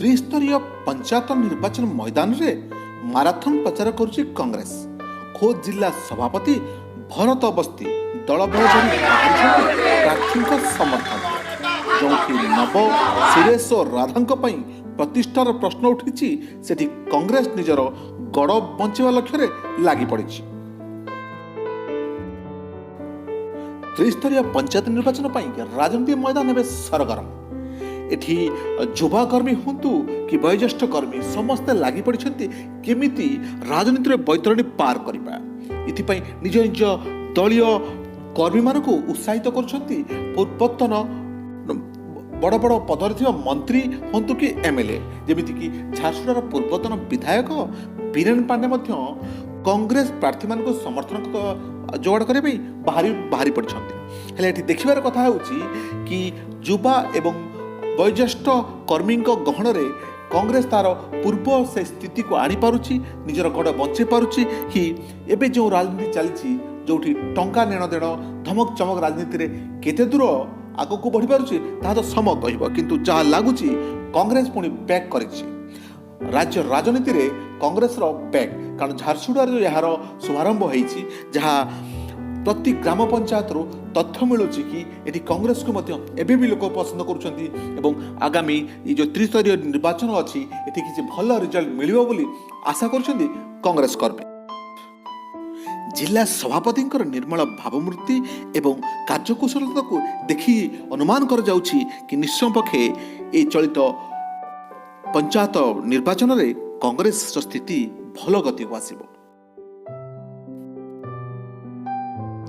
ତ୍ରିସ୍ତରୀୟ ପଞ୍ଚାୟତ ନିର୍ବାଚନ ମଇଦାନରେ ମାରାଥନ ପ୍ରଚାର କରୁଛି କଂଗ୍ରେସ। ଖୋଦ୍ ଜିଲ୍ଲା ସଭାପତି ଭରତ ଅବସ୍ତି ଦଳବଳ ଧରି ବାହାରିଛନ୍ତି ପ୍ରାର୍ଥୀଙ୍କ ସମର୍ଥନରେ। ଯେଉଁଠି ନବ, ସୁରେଶ ଓ ରାଧାଙ୍କ ପାଇଁ ପ୍ରତିଷ୍ଠାର ପ୍ରଶ୍ନ ଉଠିଛି, ସେଠି କଂଗ୍ରେସ ନିଜର ଗଡ଼ ବଞ୍ଚାଇବା ଲକ୍ଷ୍ୟରେ ଲାଗି ପଡ଼ିଛି। ତ୍ରିସ୍ତରୀୟ ପଞ୍ଚାୟତ ନିର୍ବାଚନ ପାଇଁ ରାଜନୀତି ମଇଦାନ ଏବେ ସରଗରମ। ଏଠି ଯୁବାକର୍ମୀ ହୁଅନ୍ତୁ କି ବୟୋଜ୍ୟେଷ୍ଠ କର୍ମୀ, ସମସ୍ତେ ଲାଗି ପଡ଼ିଛନ୍ତି କେମିତି ରାଜନୀତିରେ ବୈତରଣୀ ପାର କରିବା। ଏଥିପାଇଁ ନିଜ ନିଜ ଦଳୀୟ କର୍ମୀମାନଙ୍କୁ ଉତ୍ସାହିତ କରୁଛନ୍ତି ପୂର୍ବତନ ବଡ଼ ବଡ଼ ପଦରେ ଥିବା ମନ୍ତ୍ରୀ ହୁଅନ୍ତୁ କି ଏମ୍ଏଲ୍ଏ। ଯେମିତିକି ଝାରସୁଗୁଡ଼ାର ପୂର୍ବତନ ବିଧାୟକ ବୀରେନ ପାଣ୍ଡେ ମଧ୍ୟ କଂଗ୍ରେସ ପ୍ରାର୍ଥୀମାନଙ୍କୁ ସମର୍ଥନ ଯୋଗାଡ଼ କରିବା ପାଇଁ ବାହାରି ପଡ଼ିଛନ୍ତି। ହେଲେ ଏଠି ଦେଖିବାର କଥା ହେଉଛି କି ଯୁବା ଏବଂ ବୟୋଜ୍ୟେଷ୍ଠ କର୍ମୀଙ୍କ ଗହଣରେ କଂଗ୍ରେସ ତାର ପୂର୍ବ ସେ ସ୍ଥିତିକୁ ଆଣିପାରୁଛି, ନିଜର ଗଡ଼ ବଞ୍ଚେଇ ପାରୁଛି କି ଏବେ ଯେଉଁ ରାଜନୀତି ଚାଲିଛି, ଯେଉଁଠି ଟଙ୍କା ନେଣ ଦେଣ, ଧମକ ଚମକ ରାଜନୀତିରେ କେତେ ଦୂର ଆଗକୁ ବଢ଼ିପାରୁଛି, ତାହା ତ ସମୟ କହିବ। କିନ୍ତୁ ଯାହା ଲାଗୁଛି, କଂଗ୍ରେସ ପୁଣି ବ୍ୟାକ୍ କରିଛି। ରାଜ୍ୟ ରାଜନୀତିରେ କଂଗ୍ରେସର ବ୍ୟାକ୍, କାରଣ ଝାରସୁଗୁଡ଼ାରେ ଯେଉଁ ଏହାର ଶୁଭାରମ୍ଭ ହେଇଛି, ଯାହା ପ୍ରତି ଗ୍ରାମ ପଞ୍ଚାୟତରୁ ତଥ୍ୟ ମିଳୁଛି କି ଏଠି କଂଗ୍ରେସକୁ ମଧ୍ୟ ଏବେ ବି ଲୋକ ପସନ୍ଦ କରୁଛନ୍ତି ଏବଂ ଆଗାମୀ ଏଇ ଯେଉଁ ତ୍ରିସ୍ତରୀୟ ନିର୍ବାଚନ ଅଛି, ଏଠି କିଛି ଭଲ ରେଜଲ୍ଟ ମିଳିବ ବୋଲି ଆଶା କରୁଛନ୍ତି କଂଗ୍ରେସ କର୍ମୀ। ଜିଲ୍ଲା ସଭାପତିଙ୍କର ନିର୍ମଳ ଭାବମୂର୍ତ୍ତି ଏବଂ କାର୍ଯ୍ୟକୁଶଳତାକୁ ଦେଖି ଅନୁମାନ କରାଯାଉଛି କି ନିଶ୍ଚୟ ପକ୍ଷେ ଏହି ଚଳିତ ପଞ୍ଚାୟତ ନିର୍ବାଚନରେ କଂଗ୍ରେସର ସ୍ଥିତି ଭଲ ଗତିକୁ ଆସିବ।